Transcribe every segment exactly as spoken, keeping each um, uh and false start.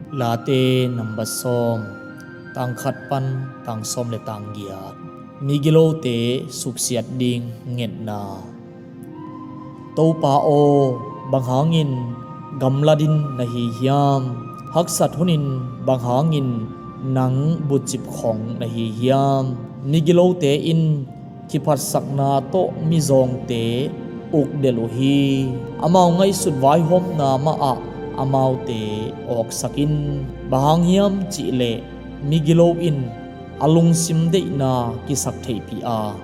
Late number sawm, tang khat pan tang sawm le tang giat. Migilote suksiat ding ngetna. Topa aw, bang hangin gamla din na hi hiam? Haksat hunin bang hangin nang bucip khong na hi hiam? Migilote in kiphatsakna tawh mizawngte ukdelh uh hi. Amau ngaihsut vaihawmna mahah amaute awksak in. Bang hang hiam cihleh migilo in a lungsim deihna kisak theihpih a,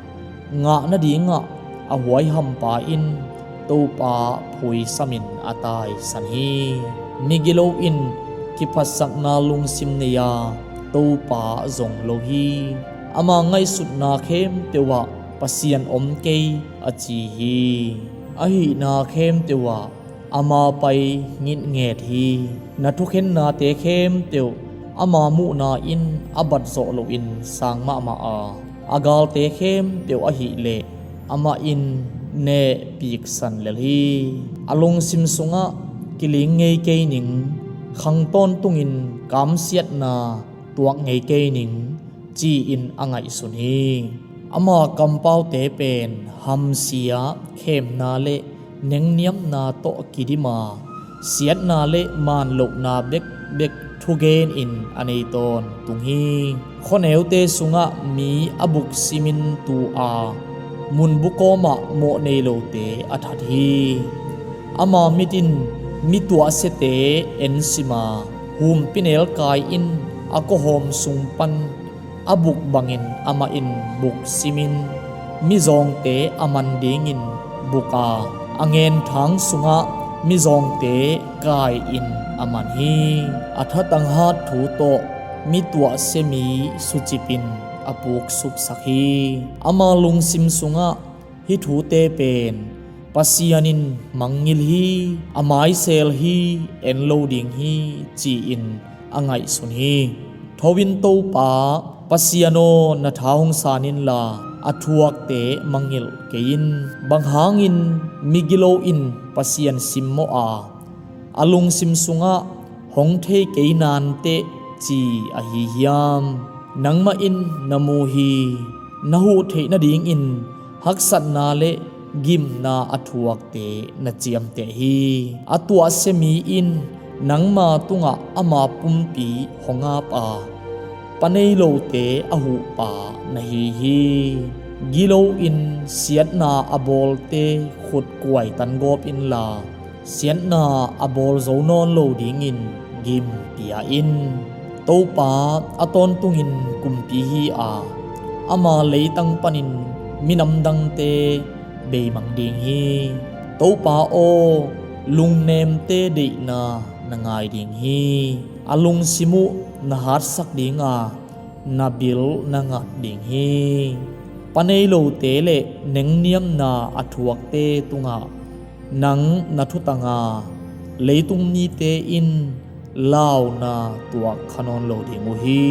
ngah nadingah a huaiham pa in Topa phuisamin a taisan hi. Migilo in kiphatsakna lungsim nei a, Topa zong lo hi. Ama ngaihsutna khempeuh ah Pasian om kei a ci hi. A hihna khempeuh ah ama pai ngitnget hi. Na thukhennate khempeuh ama muhna in a bat zawh loin sang mahmah a, a galte khempeuh ahileh amah in nehpiksan lel hi. A lungsim sungah kiling ngei kei ning, khang tawntungin kamsiatna tuak ngei kei ning, ci-in a ngaihsun hi. Ama kampaute pen hamsia, khemna le nengniamna tawh kidim a, siatna le manlohna bekbek thugenin a nei tawntung hi. Khuaneute sungah mi a buksimin tu a, munbu kawmah mawh nei lote a that hi. Ama mit in mi tuahsiate ensim a, humpinelkai in a kawhawm sung pan a buk bangin amah in buksimin mizawngte a man dingin buk a, a ngenthang sungah mizawngte kai-in a man hi. A thatanghat thu tawh mi tuahsia mi sucipin a puksuksak hi. Ama lungsim sungah hih thute pen Pasian in mangngilh hi, a maisel hi, en lo ding hi, ci-in a ngaihsun hi. Tho in Topa, Pasian aw, na tha hong san inla, a thuakte mangngilh kei in. Bang hangin migilo in Pasian simmawh a, a lungsim sungah hong thei kei nanteh ci ahi hiam? Nangmah in na mu hi. Na huh theih nadingin haksatna le gimna a thuakte na ciamteh hi. A tuahsia mi in nangma tungah ama pumpi hong ap a, pa nei lote a huhpa na hi hi. Gilo in siatna a bawlte khut kuaitan gawp inla, siatna a bawl zo nawn lo dingin gim pia in. Topa a tawntungin kumpi hi a, ama leitang panin minam dangte beimang ding hi. Topa aw, lungnemte deihna na ngai ding hi. A lungsim uh na hatsak ding a, na bil na ngat ding hi. Pa nei lote le nengniamna a thuakte tungah nang na thutang a, leitung mite in launa tuak kha nawn lo ding uh hi.